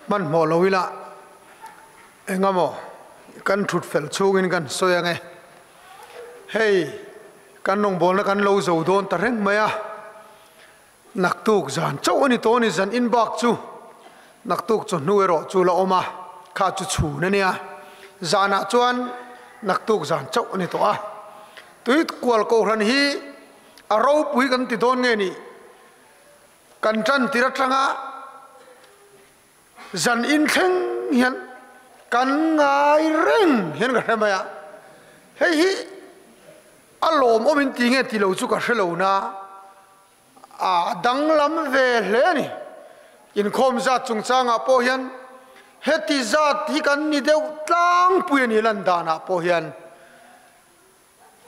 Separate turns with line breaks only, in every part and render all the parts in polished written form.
Hmanhmawh lo ila engemaw kan thut fel chhungin kan sawi ang e. Hei kan rawngbawlna kan lo zo dawn ta reng mai a, naktuk zan chauh a ni tawh a ni, zan in bak chu naktuk chawhnu erawh chu la awm a, kha chu chhun a nia, zanah chuan naktuk zan chauh a ni tawh a. Tuikual Kohhran hi a ropui kan ti dawn nge ni? Kan tan tir atanga zan in thleng hian kan ngai reng hian ka hre mai a, hei hi a lawmawm in ti nge ti lo chu ka hre lo na, a danglam ve hle a ni. Inkhawm zat chungchangah pawh hian heti zat hi kan ni deuh tlangpui a ni lan danah pawh hian.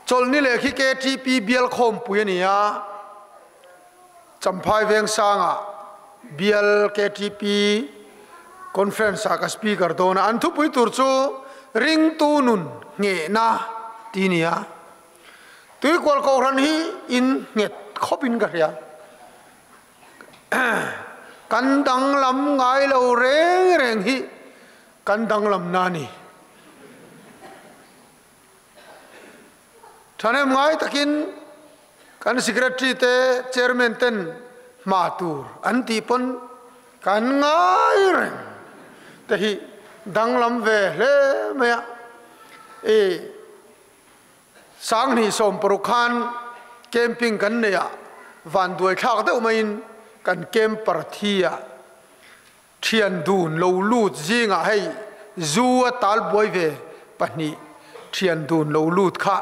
Chawlhni leh khi KTP bial khawmpui a ni a, Champhai Vengsangah bial KTP Conference ah ka speaker dawn a, an thupui tur chu Ringtu nun nghehna ti a ni a. Tuikual Kohhran hi in nghet khawp in ka hria. Kan danglam ngai lo reng reng hi kan danglamna a ni. Thahnem ngai takin kan Secretary te Chairman ten hma tur an tih pawn kan ngai reng te hi danglam ve hle mai a. I Sanghnih sawmparuk khan camping kan nei a, vanduai thlak deuh maiin kan camper thi a. Thian dun lo lut zingah hei zu a tal buai ve pahnih thian dun lo lut kha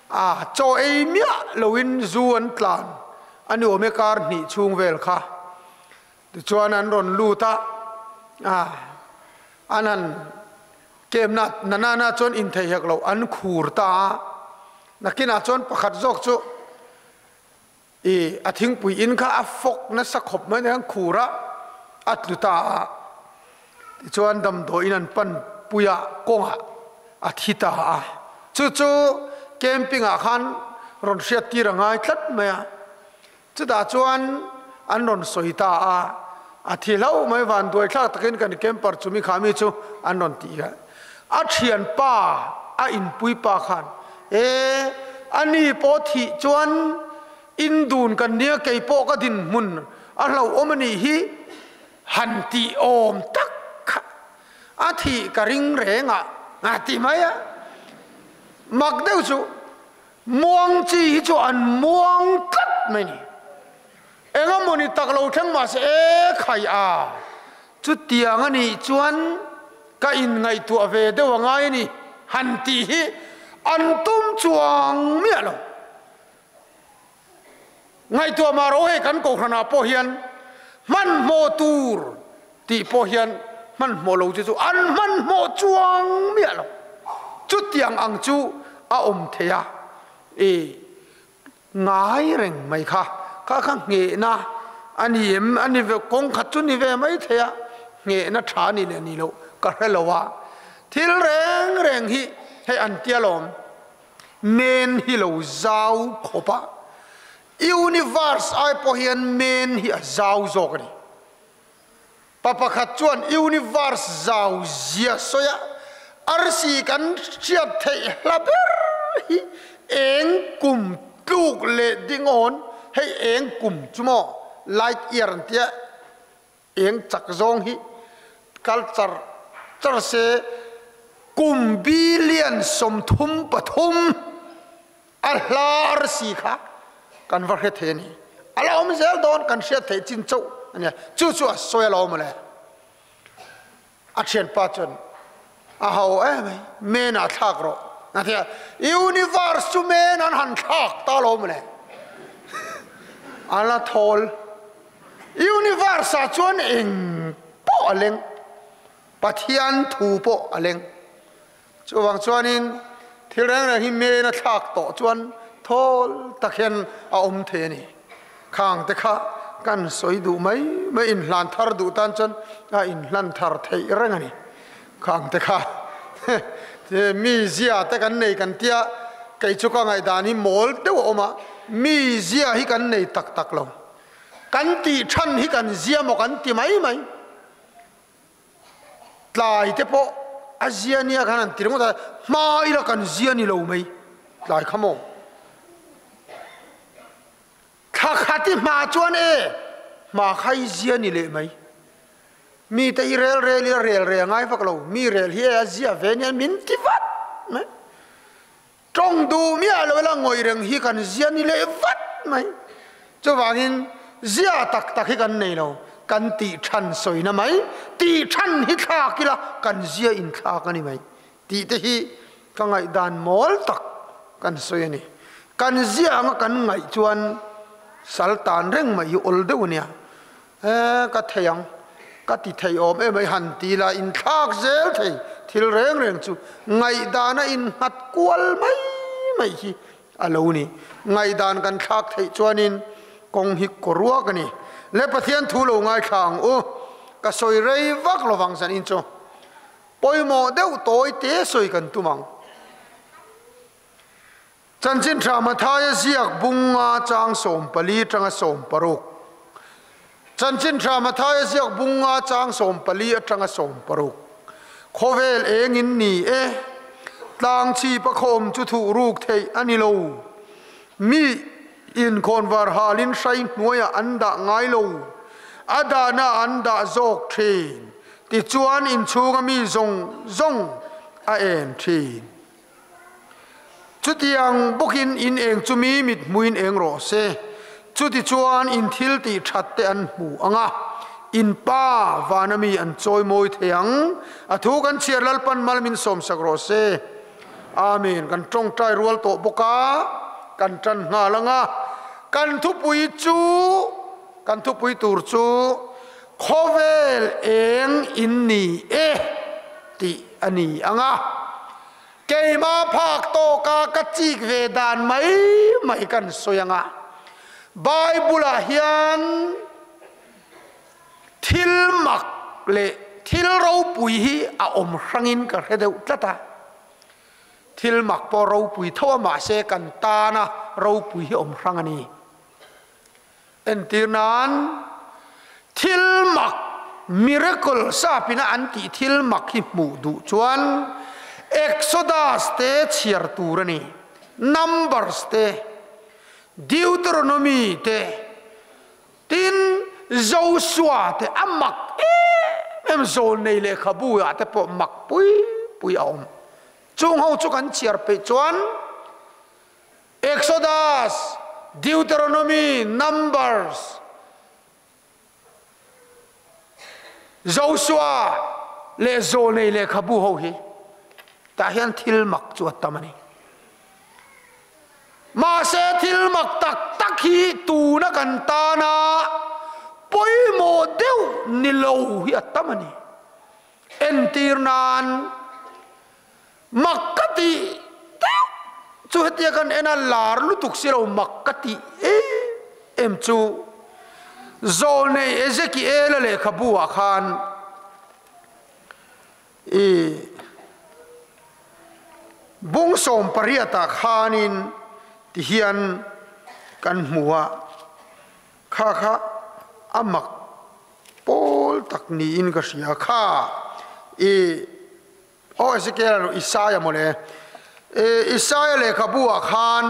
a chaw ei miah loin zu an tlan a ni awm e kar hnih chhung vel kha tichuan an rawn lut a a an han kemna nanana chuan inthei hek lo an khur ta a nakinah chuan pakhat zawk chu I a thingpui in kha a fawk nasa khawp mai nen khur a, a tlu ta a. Tichuan damdawiin an pan pui a, kawngah a thi ta a. Chu chu camping ah khan rawn hriat tir a ngai tlat mai a. Chutah chuan an rawn sawi ta a, a thi hlauh mai vanduai thlak takin kan camper chumi kha mi chu an rawn ti a. A thianpa a inpui pa khan, E, a ni pawh thih chuan in dun kan nia, kei pawh ka dinhmun a hlauhawm a nih hi, han tih awm tak kha a thih ka ring reng a, a ti mai a. Mak deuh chu muang chi hi chu an muang tlat mai ni. Engemawni tak lo thleng mahse e khai a, chutiang a nih chuan ka inngaihtuah ve deuh a ngai a ni han tih hi an tum chuang miah lo. Ngaihtuah mah ro hei kan kohhranah pawh hian hmanhmawh tur tih pawh hian hmanhmawh lo chu chu an hmanhmawh chuang miah lo. Chutiang ang chu a awm thei a, i Ngai reng mai kha, kha kha nghehna a ni em? A ni ve, kawng khat chu ni ve mai thei a, nghehna tha a ni leh ni loh ka hre lo a. Thil reng reng hi hei an tia lawm, men hi lo zau khawp a, universe ai pawh hian men hi a zau zawk a ni. Pa pakhat chuan universe zau zia sawi a, arsi kan hriat theih hla ber hi eng kum tluk leh ding awn, hei eng kum chu maw light year an tia, eng chak zawng hi kal char char se kum billion 33 a hla arsi kha kan va hre thei a ni. A la awm zel dawn kan hriat theih chin chauh a nia. Chu chu a sawi a la awm le. A thianpa chuan a ho em mai, men ah thlak rawh a ti a. Universe chu men an han thlak ta lo awm le. A la thawl. Universe ah chuan eng pawh a leng. Pathian thu pawh a leng. Chuvang chuanin thil reng reng hi men a thlak tawh chuan thawl tak hian a awm thei a ni. Khang te kha kan sawi duh mai mai, inhlan thar duh tan chuan a inhlan thar theih reng a ni. Khang te kha mi zia te kan nei kan tia, kei chu ka ngaihdan hi mawl deuh a awm a, mi zia hi kan nei tak tak lo. Kan tih than hi kan zia maw kan ti mai mai. Tlai te pawh a zia nia khan an ti ringawt a, hma ila kan zia ni lo mai tlai kha maw? Thla khat i hma chuan e, hma kha i zia ni leh mai. Mi te hi rel rel ila rel rel a ngai vak lo, mi rel hi e a zia ve nia min ti vat mai. Tawng duh miah lo ila ngawih reng hi kan zia ni leh vat mai. Chuvangin zia tak tak hi kan nei lo, kan tih than sawina mai, tih than hi thlak ila kan zia inthlak a ni mai tih te hi ka ngaihdan mawl tak kan sawi a ni. Kan zia anga kan ngaih chuan sal tan reng mai hi awl deuh a nia. E, ka thei ang, ka ti thei awm em ai han ti la, inthlak zel thei thil reng reng chu ngaihdana innghat kual mai mai hi a lo ni. Ngaihdan kan thlak theih chuanin kawng hi kaw ruak a ni. Le Pathian thu lo ngaithla ang u, ka sawi rei vak lovang zanin chu pawimawh deuh tawi te sawi kan tum ang. Chanchin Tha Mathaia ziak bunga chang 14 atanga 16. Chanchin Tha Mathaia ziak bunga chang 14 atanga 16. Khawvel engin ni e, tlang chhip a khawm chu thuh ruk theih a ni lo. Mi inkhawnvar halin hrai hnuaiah an dah ngai lo, a dahna an dah zawk thin. Tichuan inchhunga mi zawng zawng a en thin. Chutiang bawkin in eng chu mi mit hmuin eng rawh se. Chutichuan in thil tih that te an hmu ang a, in Pa vana mi an chawi mawi thei ang. A thu kan chhiar Lalpan mal min sawmsak rawh se. Amen. Kan tawngtai rual tawh bawk a, kan tan nghal ang a. Kan thupui chu, kan thupui tur chu, Khawvel eng in ni e tih a ni ang a. Keimah phak tawka ka chik ve dan mai mai kan sawi ang a, Bible-ah hian thil mak leh thil ropui hi a awm hrangin ka hre deuh tlat a. Thil mak pawh ropui tho a, mahse kan tana ropui hi awm hrang a ni. Entir nan, thil mak, miracle, sapina an tih thil mak hi hmuh duh chuan Exodus te chhiar tur a ni, Numbers te, Deuteronomy te, tin Joshua te a mak em em zawlnei lehkhabu ah te pawh mak pui pui a awm. Chung ho chu kan chhiar peih chuan Exodus, Deuteronomy, Numbers, Joshua leh Zawlnei lehkhabu ho hi tah hian thil mak chu a tam a ni. Mahse thil mak tak tak hi tuna kan tana pawimawh deuh ni lo hi a tam a ni. Entir nan Mak ka tih deuh chu hetia kan en a lar lutuk si lo mak ka tih em em chu Zawlnei Ezekiel-a lehkhabu ah khan i bung 18 ah khanin tihian kan hmu a, kha kha a mak pawl tak niin ka hria kha i Aw Ezekiel rawh Isaia mawle. E, Isaia lehkhabu ah khan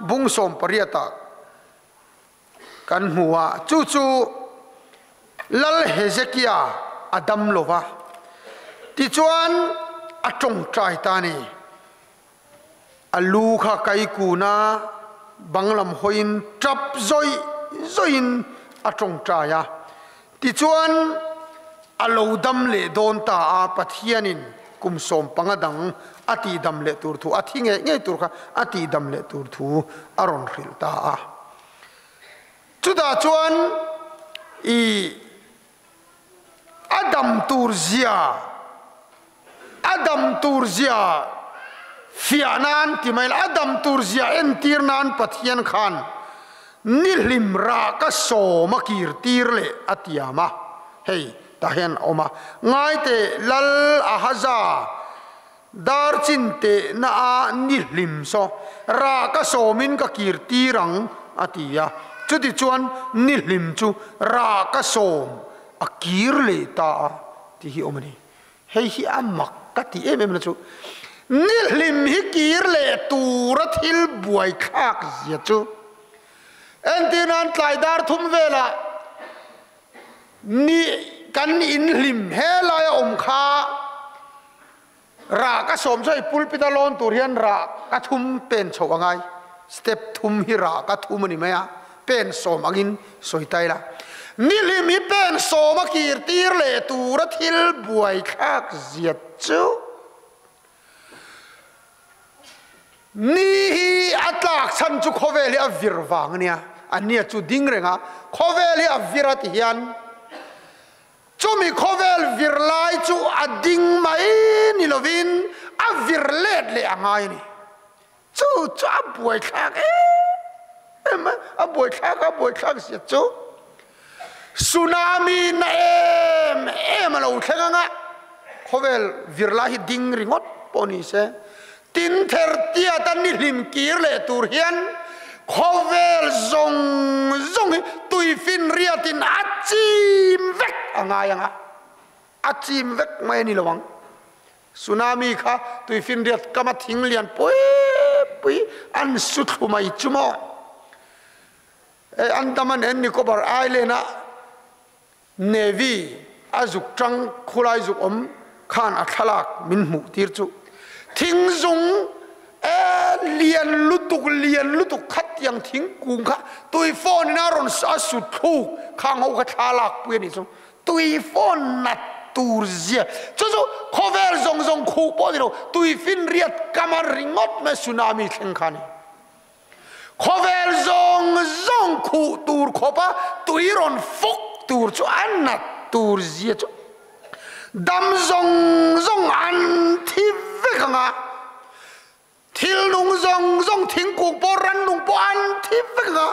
bung 18 ah kan hmu a, chu chu Lal Hezekia a dam lo va, tichuan a tawngtai ta a ni. A lu kha kai kun a, bang lam hawiin tap zawih zawihin a tawngtai a. Tichuan, a lo dam leh dawn ta a, Pathianin kum 15 dang a tihdam leh tur thu, a thi ngei ngei tur kha a tihdam leh tur thu a rawn hrilh ta a. Chutah chuan i A dam tur zia, a dam tur zia fiah nan ti mai la, a dam tur zia entir nan Pathian khan nihlim rah ka sawm a kir tir leh a tiam a, hei tah hian a awm a, Ngaite Lal Ahaza dar chin teh na a nihlim saw rah ka sawmin ka kir tir ang a ti a, chutichuan nihlim chu rah ka sawm a kir leh ta a tih hi awm a ni. Hei hi a mak ka tih em em na chu ni hlim hi kir leh tura thil buaithlak zia chu entir nan tlai dar thum velah ni kan in hlim helai a awm kha rah ka sawm chu hei pulpit a lawn tur hian rah ka thum pen chhoh a ngai step thum hi rah ka thum a ni mai a pen sawm angin sawi ta ila nihlim hi pen sawm a kir tir leh tura thil buaithlak zia chu Ni hi a tlak chhan chu khawvel hi a vir vang a nia, a nia chu ding reng a, khawvel hi a vir a ti hian chumi khawvel vir lai chu a ding mai ni lovin a vir let leh a ngai a ni. Chu chu a buaithlak em em a, a buaithlak a buaithlak zia chu tsunami na em em a lo thleng ang a, khawvel vir lai hi ding ringawt pawh ni se, tin ther tiat a ni hlim kir leh tur hian khawvel zawng zawng hi tuifin riatin a chim vek a ngai ang a, a chim vek mai a ni lo ang. Tsunami kha tuifinriat kama thing lian pui pui an su thlu mai chu maw? Andaman and Nicobar Island a Navy a zuk tang khulai zuk awm khan a thlalak min hmuh tir chu thing zung lian lutuk lian lutuk khatiang thingkung kha tuifawn in a rawn a su thluk khang ho kha thlalak pui a nih chu. Tui fawn nat tur zia chu chu khawvel zawng zawng khuh pawh ni lo, tui finriat kama ringawt mai tsunami thleng kha a ni. Khawvel zawng zawng khuh tur khawpa tui rawn fawk tur chu a nat tur zia chu dam zawng zawng an thi vek ang a, Thil nung zawng zawng, thingkung pawh, rannung pawh an thi vek ang a,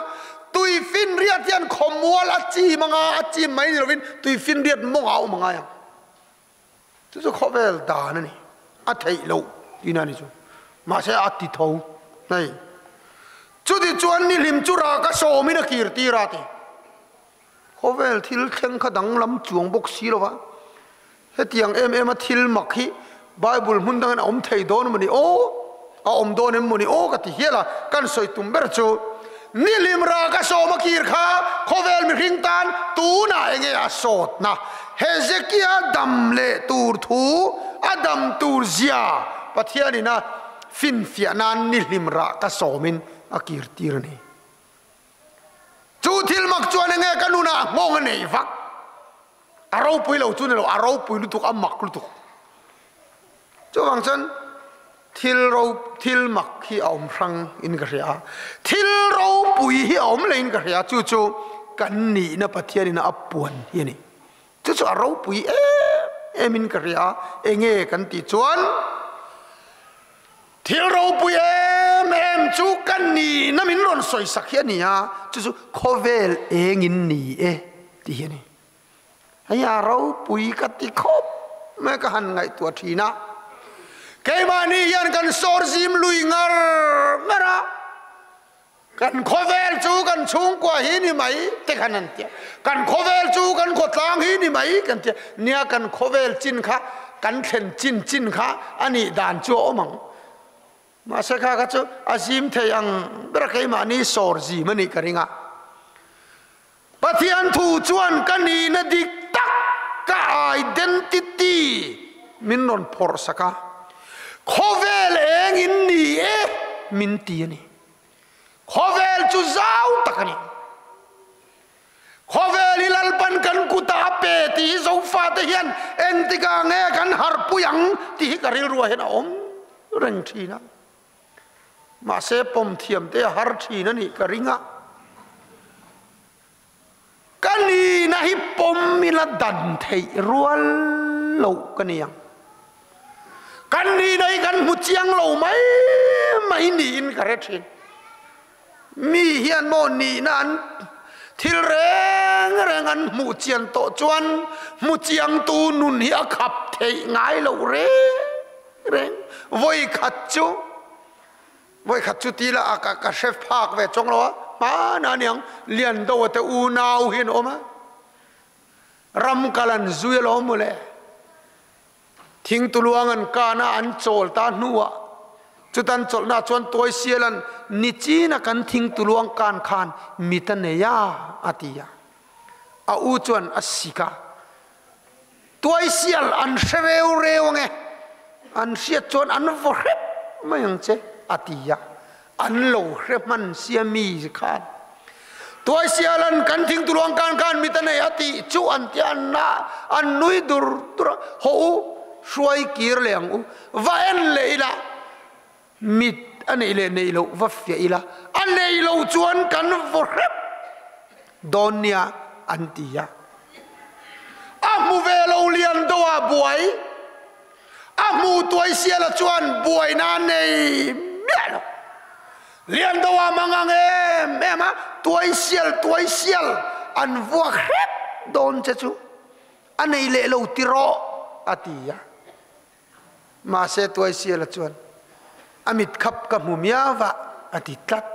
tuifinriat hian khawmual a chim ang a, a chim mai ni lovin tuifinriat mawngah a awm a ngai ang. Chu chu khawvel dan a ni, a theih loh tihna a ni chu. Mahse a ti tho hei. Chuti chuan nihlim chu raka sawmin a kir tir a ti. Khawvel thil thleng kha danglam chuang bawk si lo va, hetiang em em a thil mak hi Bible hmun dangin a awm thei dawn emaw ni aw, a awm dawn em maw ni aw ka ti hial a, kan sawi tum ber chu Nilim raka sawm a kir kha khawvel mihring tan tunah enge a sawtna Hezekia dam leh tur thu a dam tur zia Pathianin a finfiah nan nihlim raka sawmin a kir tir a ni. Chu thil mak chuan enge ka nunah nghawng a nei vak? A ropui lo chu ni lo, a ropui lutuk, a mak lutuk. Chuvang chuan thil ro thil mak hi a awm hrang in ka hria a, thil ropui hi a awm leh in ka hria a, chu chu kan nihna Pathianin a puan hi a ni. Chu chu a ropui em em in ka hria a, enge kan tih chuan Thil ropui em em chu ka nihna min rawn sawisak hi a ni a, chu chu khawvel engin ni e tih hi a ni. Hei a ropui ka ti khawp mai ka han ngaihtuah thin a. Keimahni hian kan sawr zim lui ngar ngar a, kan khawvel chu kan chhungkua hi ni mai te khan an tia, kan khawvel chu kan khawtlang hi ni mai kan tia, nia kan khawvel chin kha kan thlen chin chin kha a nih dan chu a awm ang. Mahse kha kha chu a zim thei ang ber a keimahni sawr zim a nih ka ring a. Pathian thu chuan ka nihna dik tak ka identity min rawn phawrh sak a, khawvel eng in ni e min ti a ni. Khawvel chu zau tak a ni. Khawvel hi Lalpan kan kutah a pe tih hi Zofate hian engtikah nge kan harhpui ang tih hi ka rilruah hian a awm reng thin a. Mahse pawm thiam te a har thin a nih ka ring a. Ka nihna hi pawm ila dan theih rual loh ka ni ang. Kan nihna hi kan hmu chiang lo mai mai niin ka hre thin. Mi hian maw nihna an thil reng reng an hmuh chian tawh chuan hmu chiangtu nun hi a khap theih ngai loh reng reng. Vawi khat chu vawi khat chu ti la a ka ka hre phak ve chawng lo a, hmanah aniang Liandoa te unau hi an awm a, ram kal an zui alawm mawle. Thingtuluang an kan a, an chawl ta hnuah chutan chawlhna chuan Tuaisialan nichina kan thingtuluang kan khan mit a nei a, a ti a. A u chuan a sik a, Tuaisial an hre reu reu ang e, an hriat chuan an vaw hrep mai ang che, a ti a. An lo hre hman sia mi khan Tuaisialan kan thingtuluang kan khan mit a nei a tih chu an ti a, an na an nui dur dur a, hawh u, hruai kir leh ang u, va en leh ila, mit a neih leh neih loh va fiah ila, a nei lo chuan kan vaw hrep dawn nia an ti a. A hmu ve lo lian deuh a buai. A hmu Tuaisiala chuan buaina a nei miah lo. Liandoa mang ang em em a, Tuaisial, Tuaisial, an vuak hrep dawn che chu a nei leh lo ti rawh, a ti a. Mahse Tuaisiala chuan, A mit khap ka hmu miau va, a ti tlat.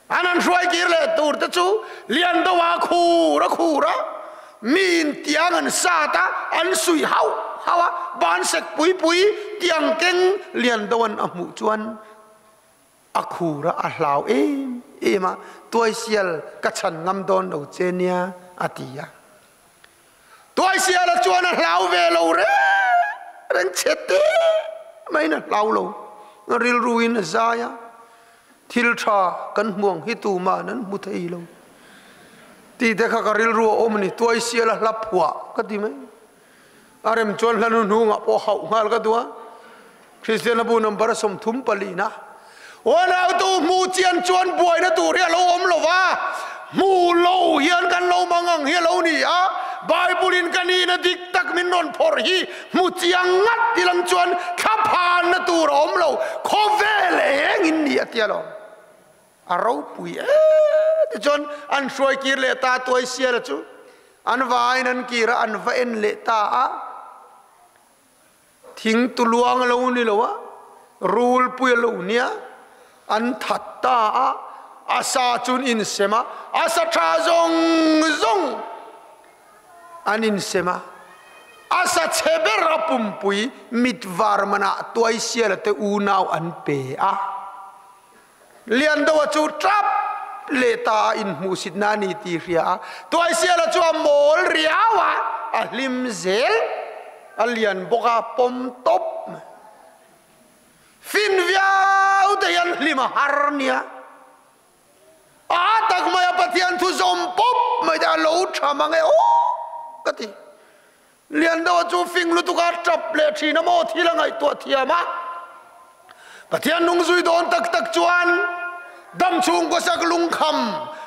An han hruai kir leh tur te chu Liandoa khur a khur a, miin tiang an sat a, an suih hauh hauh a, ban sek pui pui tiang keng Liandoa'n a hmuh chuan a khur a, a hlau em em a, Tuaisial ka chhan ngam dawn lo che nia, a ti a. Tuaisiala chuan a hlau ve lo reng reng chhe te maiin a hlau lo. A rilruin a zai a, thil tha kan hmu ang hi tumah an hmu thei lo tih te kha ka rilru a awm a ni. Tuaisiala hla phuah ka ti mai. A rem chuan hla hnuhnungah pawh hauh nghal ka duh a. Kristian bu number 34 na. Unautu hmu chian chuan buaina tur hi a lo awm lo va, hmu lo hian kan lo mang ang hi a lo ni a. Bible in ka nihna dik tak min rawn phawrh hi hmu chiang ngat ti lang chuan thlaphanna tur a awm lo, khawvel eng in ni a tia lo. A ropui e tichuan an hruai kir leh ta Tuaisiala chu an vain an kir a, an va en leh ta a. Thing tuluang a lo ni lo a, rulpui a lo nia, an that ta a, a sa chu an insem a, a sa tha zawng zawng an insem a, a sa chhe ber a pumpui mit var manah Tuaisiala te unau an pe a. Liandoa chu tap leh ta a inhmuhsitna a ni tih hria a, Tuaisiala chu a mawl riau a, a hlim zel, a lian bawk a, pawm tawp mai. Fin viau te hian hlim a har nia. A tak mai a Pathian thu zawm pawp mai te a lo tha mang e aw ka ti. Liandoa chu fing lutuk a tap leh thin a maw thil a ngaihtuah thiam a. Pathian nung zui dawn tak tak chuan dam chhung kawsak lungkham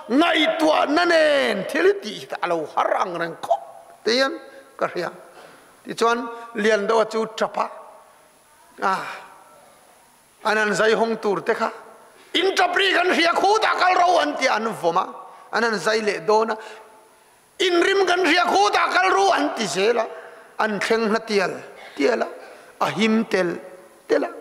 ngaihtuahna nen thil hi tih hi a lo har ang reng khawp te hian ka hria. Tichuan Liandoa chu tap a, ah an han zai hawng tur te kha in tap ri kan hria khutah kal ro an tia an vawm a, an han zai leh dawn a. Inrim kan hria khutah kal ru an ti zel a, an thleng hla tial tial a, a him tel tel a,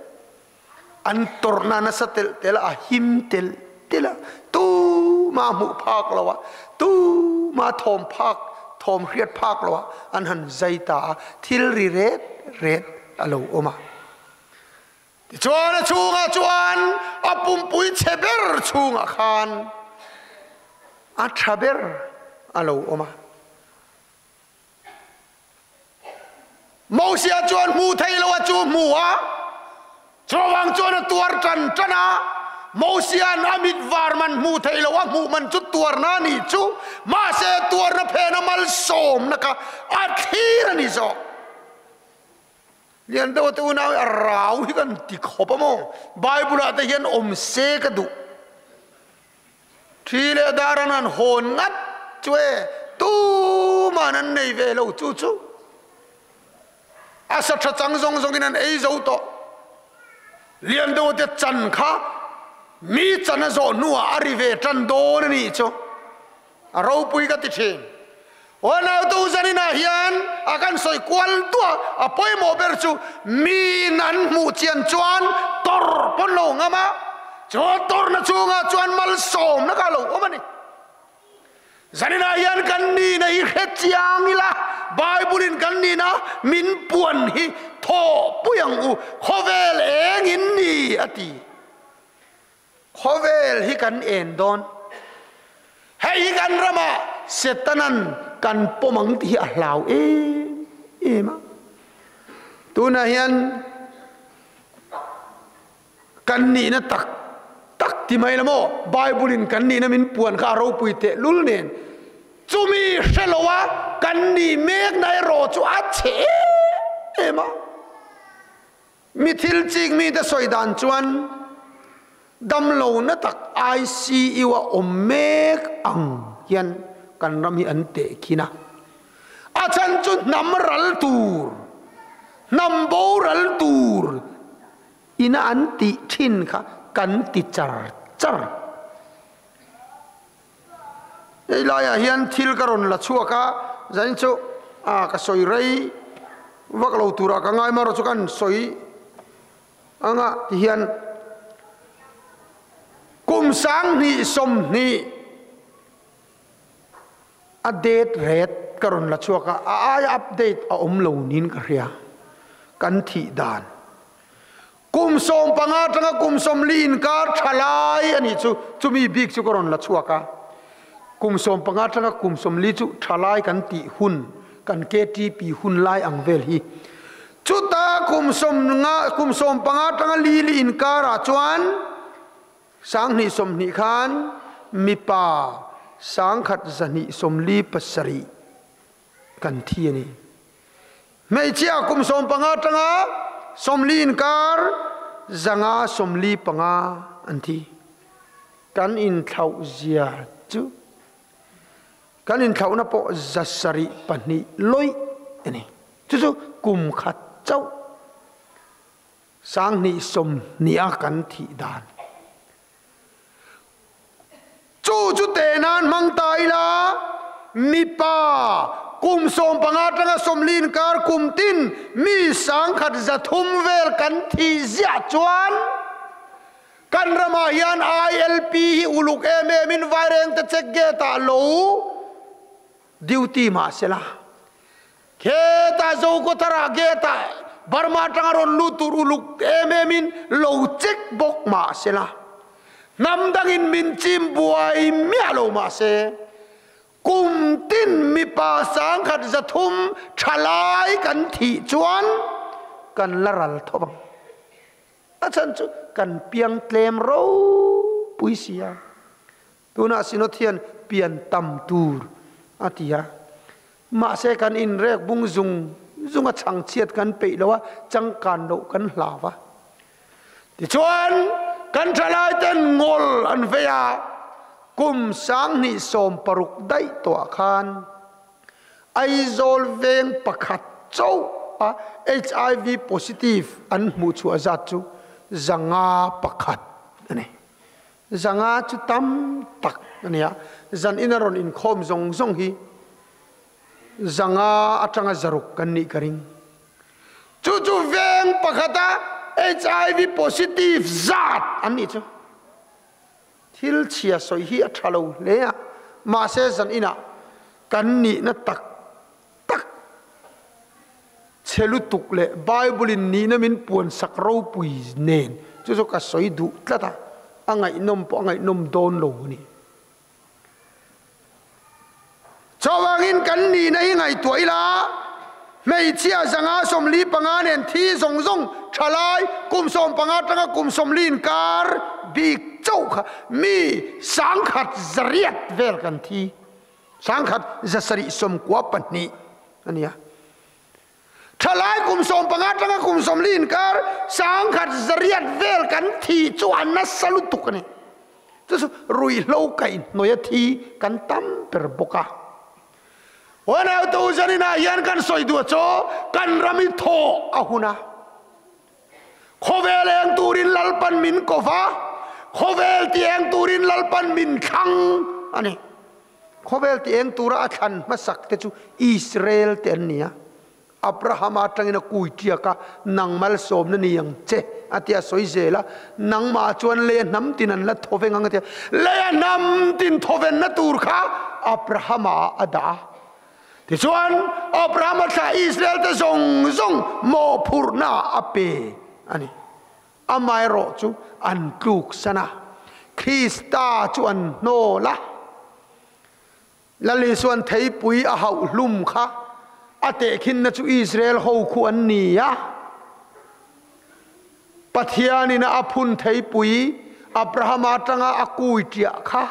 an tawrhna nasa tel tel a, a him tel tel a, tuma hmuh phak lo a, tuma thawm phak, thawm hriat phak lo a an han zai ta a, thil ri ret ret a lo awm a. Tichuan a chhungah chuan a pumpui chhe ber chhungah khan a tha ber a lo awm a. Mosia chuan hmu thei lo a chu hmu a, chuvang chuan a tuar tan tan a. Mosia'n a mit var man hmu thei lo a hmuh man chu tuarna a nih chu, mahse tuarna phena malsawmna kha a thlir a ni zawk. Lian deuh te unau hi a rau hi kan ti khawp a maw? Bible ah te hian awm se ka duh. Thi leh dar an han hawn ngat chu e, tuman an nei ve lo chu chu. A sa tha chang zawng zawng in an ei zo tawh. Lian deuh te chan kha mi chan a zawh hnuah a ri ve tan dawn a nih chu. A ropui ka ti thin. Unautu zaninah hian a kan sawi kual duah a pawimawh ber chu miin an hmuh chian chuan tawrh pawn lo ngam a, chu tawrhna chungah chuan malsawmna kha a lo awm a ni. Zaninah hian kan nihna hi hre chiang ila, Bible in kan nihna min puan hi thawhpui ang u, khawvel eng in ni a ti. Khawvel hi kan en dawn. Hei hi kan ramah Setanan kan pawm ang tih hi a hlau em em a. Tunah hian kan nihna tak tak ti mai la maw? Bible in kan nihna min puan kha a ropui teh lul nen chumi hre lo a kan nih mekna erawh chu a chhe em em a. Mi thil chik mite sawi dan chuan damlo na tak ICU a awm mek ang hian kan ram hi an tehkhin a. A chhan chu hnam ral tur, hnam boral tur ina an tih thin kha kan ti char char. Hei laiah hian thil ka rawn la chhuak a, zanin chu a ka sawi rei vak lo turah ka ngai marawh chu kan sawi anga ti hian kum 20 20 a date ret ka rawn la chhuak a, a aia update a awm lo niin ka hria kan thih dan. Kum 15 atanga kum 40 inkar tha lai a nih chu, chumi bik chu ka rawn la chhuak a. Kum 15 atanga kum 40 chu tha lai kan tih hun, kan KTP hun lai ang vel hi. Chuta kum 50, kum 15 atanga li li inkarah chuan 2020 khan mipa 1147 kan thi a ni. Hmeichhia kum 15 atanga 40 inkar 145 an thi. Kan inthlauh zia chu kan inthlauhna pawh 702 lawih a ni. Chu chu kum khat chauh 2020 a kan thih dan. Chu chu teh nan hmang ta ila, mipa kum 15 atanga 40 inkar kum tin mi 1300 vel kan thih ziah chuan kan ramah hian ILP hi uluk em em in vairengte check gate ah lo duty mah sela. Kheta Zokhawthara gate ah Burma atanga rawn lut tur uluk em em in lo check bawk mah sela, hnam dangin min chim buai miah lo mah se, kum tin mipa 1300 thalai kan thih chuan kan la ral tho ang. A chhan chu kan piang tlem ropui si a. Tunah Synod hian pian tam tur a ti a. Mahse kan inrek bung zung zung a chhangchhiat kan peih lo a, changkan loh kan hlau a. Tichuan kan thalai ten ngawl an vei a, kum 2016 daih tawhah khan Aizawl veng pakhat chauh a HIV positive an hmuh chhuah zat chu 501 a ni. 500 chu tam tak a ni a, zan ina rawn inkhawm zawng zawng hi 500 atanga 600 kan nih ka ring. Chu chu veng pakhata HIV positive zat an nih chu. Thil chhia sawi hi a tha lo hle a, mahse zan inah kan nihna tak tak chhe lutuk leh Bible in nihna min puan sak ropui nen chu chu ka sawi duh tlat a, a ngaihnawm pawh a ngaihnawm dawn lo a ni. Chuvangin kan nihna hi ngaihtuah ila, hmeichhia 145 nen thi zawng zawng thalai kum 15 atanga kum 40 inkar bik chauh kha mi 1108 vel kan thi. 1792 a ni a. Thalai kum 15 atanga kum 40 inkar 1108 vel kan thi chu a nasa lutuk a ni. Chu chu ruihhlo kaihhnawih a thi kan tam ber bawk a. Huanautu zaninah hian kan sawi duh chu kan ram hi thaw a hun a. Khawvel eng turin Lalpan min ko va, khawvel ti eng turin Lalpan min thlang a ni. Khawvel ti eng tura a thlan hmasak te chu Israel te an ni a. Abrahama atangin a kui tiak a, nang malsawmna ni ang che a ti a sawi zel a, nangmah chuan lei a hnam tin an la thaw veng ang a ti a, lei a hnam tin thaw venna tur kha Abrahama a dah a. Tichuan, Abrahama thlah Israel-te zawng zawng mawhphurhna a pe a ni. Amaherawh chu an tluksan a, Krista chu an hnawl a. Lal Isuan theipui a hauh hlum kha a tehkhinna chu Israel ho khu an ni a. Pathianin a phun theipui Abrahama atanga a kui ṭiah kha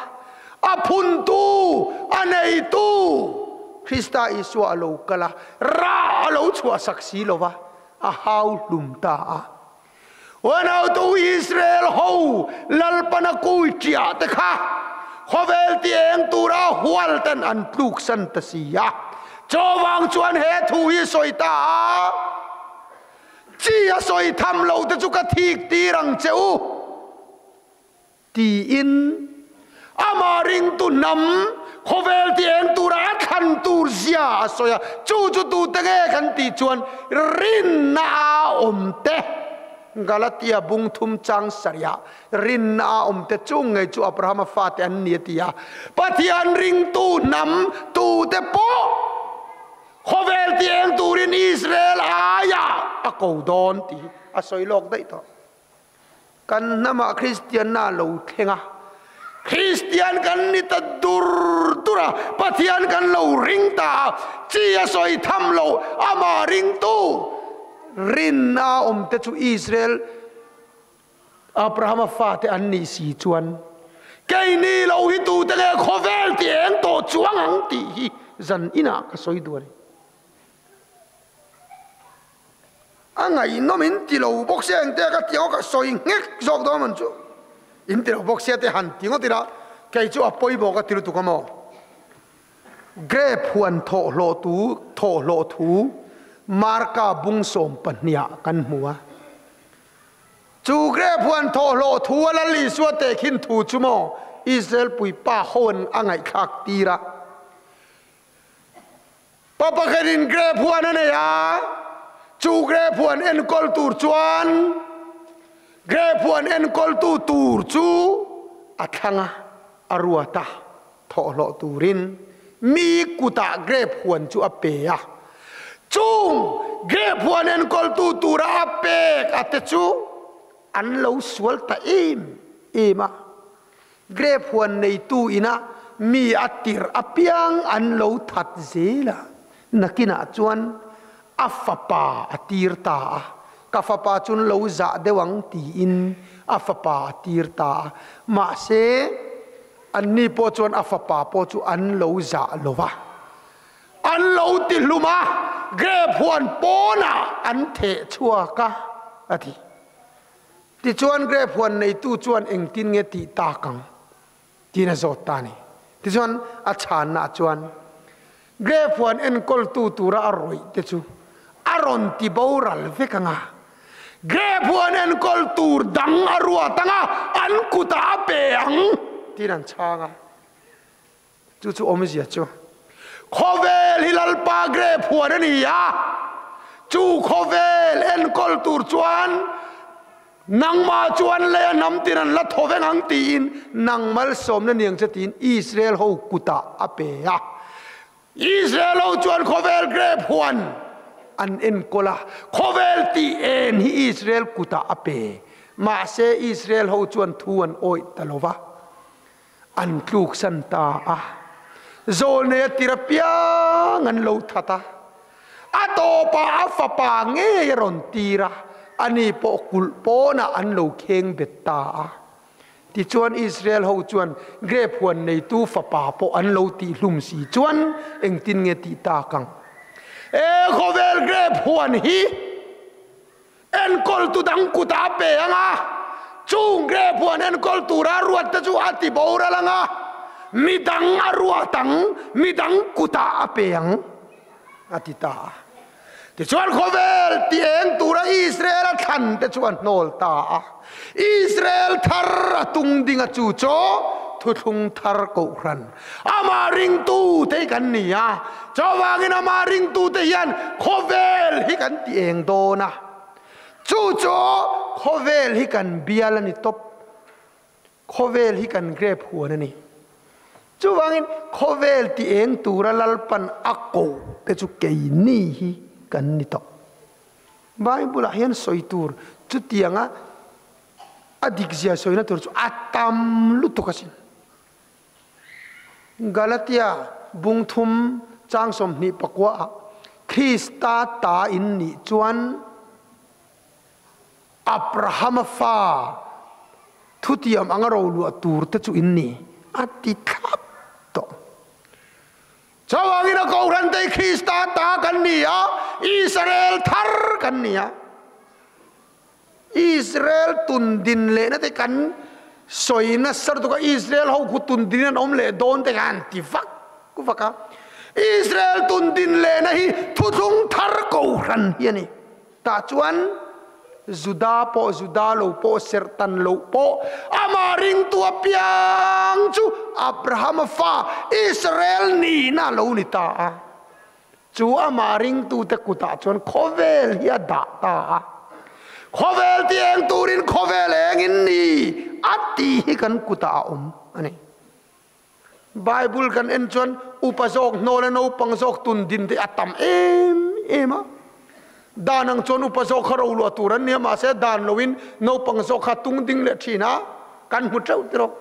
a phuntu, a neitu Krista Isua a lo kal a, rah a lo chhuahsak si lo va, a hau hlum ta a. Unautu Israel ho Lalpana kui ṭiah te kha khawvel ti eng tura hual ten an tluksan ta si a. Chuvang chuan he thu hi sawi ta a. Chi a sawi tham lo te chu ka thik tir ang che u, tiin amah ringtu hnam khawvel ti eng tura a thlan tur zia a sawi a. Chu chu tute nge kan tih chuan rinna a awm te, Galatia bung thum chang sarih rinna a awm te chung ngei chu Abrahama fate an ni a ti a. Pathian ringtu hnam tute pawh Khawvel ti eng turin Israel aiah a ko dawn tih hi a sawi lawk daih tawh. Kan hnamah Kristianna a lo thleng a, Kristian kan ni ta dur dur a, Pathian kan lo ring ta a, chi a sawi tham lo, amah ringtu rinna awmte chu Israel Abrahama fate an nih si chuan keini lo hi tute nge khawvel ti eng tawh chuang ang tih hi zan inah ka sawi duh a ni. A ngaihnawm in ti lo bawk sia engte ka ti ang ka sawi nghek zawk dawn man chu in ti lo bawk sia te han ti ngawt ila kei chu a pawimawh ka ti lutuk a maw. Grape huan thawhhlawh tu thawhhlawh thu Marka bung 12ah kan hmu a. Chu grape huan thawhhlawh thu a Lal Isua tehkhin thu chu maw Israel puipa hoan a ngaihthlak tir a. Pa pakhatin grape huan a nei a, chu grape huan enkawl tur chuan grape huan enkawltu tur chu a thlang a, a ruat a. Thawhhlawh turin mi kutah grape huan chu a pe a, chung grape huan enkawltu tura a pek a te chu an lo sual ta em em a. Grape huan neitu ina mi a tirh apiang an lo that zel a, nakinah chuan a fapa a tir ta a, ka fapa chun lo zah deuh ang tiin a fapa a tir ta a, mahse anni pawh chuan a fapa pawh chu an lo zah lo va, an lo ti hlum a, grape huan pawnah an theh chhuak a, a ti. Tichuan grape huan neitu chuan engtin nge tih tak ang? Tiin a zawt ta a ni. Tichuan, a chhannaah chuan Grape huan enkawltu tura a rawih te chu a rawn ti boral vek ang a, Grape huan enkawl tur dang a ruat ang a, an kutah a pe ang, tiin an chhang a. Chu chu awmzia chu khawvel hi Lalpa grape huan a ni a, chu khawvel enkawl tur chuan Nangmah chuan lei a hnam tin an la thaw veng ang tiin nang malsawmna niang che tiin Israel ho kutah a pe a. Israel ho chuan khawvel grape huan an enkawl a, khawvel tih en hi Israel kutah a pe. Mahse Israel ho chuan thu an awih ta lo va, an tluksan ta a. Zawlnei a tir apiang an lo that a, a tawpah a fapa ngei a rawn tir a, ani pawh kulh pawnah an lo kheng bet ta a. Tichuan Israel ho chuan grape huan neitu fapa pawh an lo tih hlum si chuan engtin nge tih tak ang? E khawvel grape huan hi Enkawltu dang kutah a pe ang a, chung grape huan enkawl tura ruat te chu a ti boral ang a, mi dang a ruat ang, mi dang kutah a pe ang, a ti ta a. Tichuan khawvel ti eng tura Israel a thlan te chu a hnawl ta a, Israel thar a tung ding a chu chaw thuthlung thar kohhran Amah ringtute hi kan ni a, chuvangin amah ringtute hian khawvel hi kan ti eng dawn a, chu chu khawvel hi kan bial a ni tawp, khawvel hi kan grep huan a ni. Chuvangin khawvel ti eng tura Lalpan a ko. te chu keini hi kan ni tawh. Bible ah hian sawi tur chutianga a dikzia sawina tur chu a tam lutuk asin. Galatia bung thum chang 24 ah Krista ta in nih chuan Abrahama fa thutiam anga ro luah tur te chu in ni a ti thlap tawh. Chuvangin a Kohhran te Krista ta kan ni a, Israel thar kan ni a. Israel tun din lehna te kan sawi nasa lutuk a, Israel ho khu tun din an awm leh dawn te kha an ti vak vak a. Israel tun din lehna hi thuthlung thar Kohhran hi a ni. Tah chuan Juda pawh, Juda lo pawh, serhtan loh pawh, amah ringtu apiang chu Abrahama fa Israel nihna a lo ni ta a. Chu amah ringtute kutah chuan khawvel hi a dah ta a. Khawvel ti eng turin khawvel engin ni a tih hi kan kutah a awm a ni. Bible kan en chuan upa zawk hnawl a naupang zawk tun din te a tam em em a. Dan ang chuan upa zawk kha ro luah tur an nia mahse dan loin naupang zawk kha tung ding leh thin a kan hmu teuh tiraw.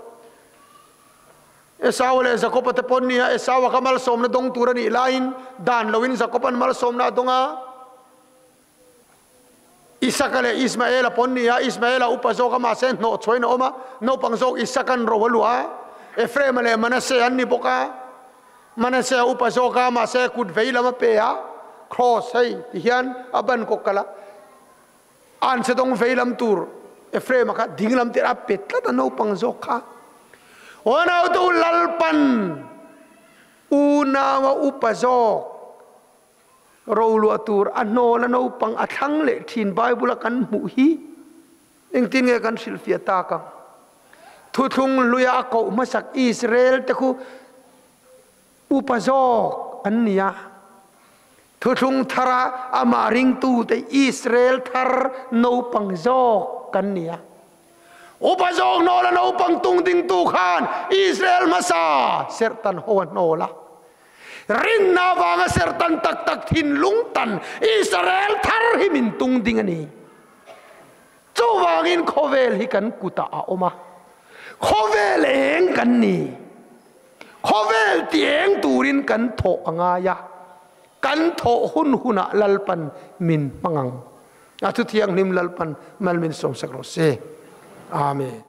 Esau leh Jakob-a te pawn nia Esau-a kha malsawmna dawng tur a nih laiin dan loin Jakob-a'n malsawmna a dawng a. Isaka leh Ismaela pawn ni a, Ismaela upa zawk a mahse hnawh chhuain a awm a, naupang zawk Isaka'n ro a luah a, Ephraima leh Manase an ni bawk a, Manase a upa zawk a mahse kut vei lam a pe a, cross hei ti hian a ban kawk kalh a, anchhe dawng vei lam tur Ephraima kha ding lam tir a pe tlat a naupang zawk kha. Aw nautu Lalpan unaua upa zawk Roluah tur a hnawl a naupang a thlang leh thin Bible a kan hmuh hi engtin nge kan hrilhfiah tak ang? Thuthlung hluia a koh hmasak Israel te khu upa zawk an ni a, thuthlung thara amah ringtute Israel thar naupang zawk kan ni a. Upa zawk hnawl a naupang tung dingtu khan Israel hmasa serhtan ho a hnawl a. Rinna avanga serhtan tak tak thinlung tan Israel thar hi min tung ding a ni. Chuvangin khawvel hi kan kutah a awm a, khawvel eng kan ni. Khawvel ti eng turin kan thawh a ngai a, kan thawh hun hunah Lalpan min hmang ang. A thuthianghlim Lalpan mal min sawmsak rawh se. Amen.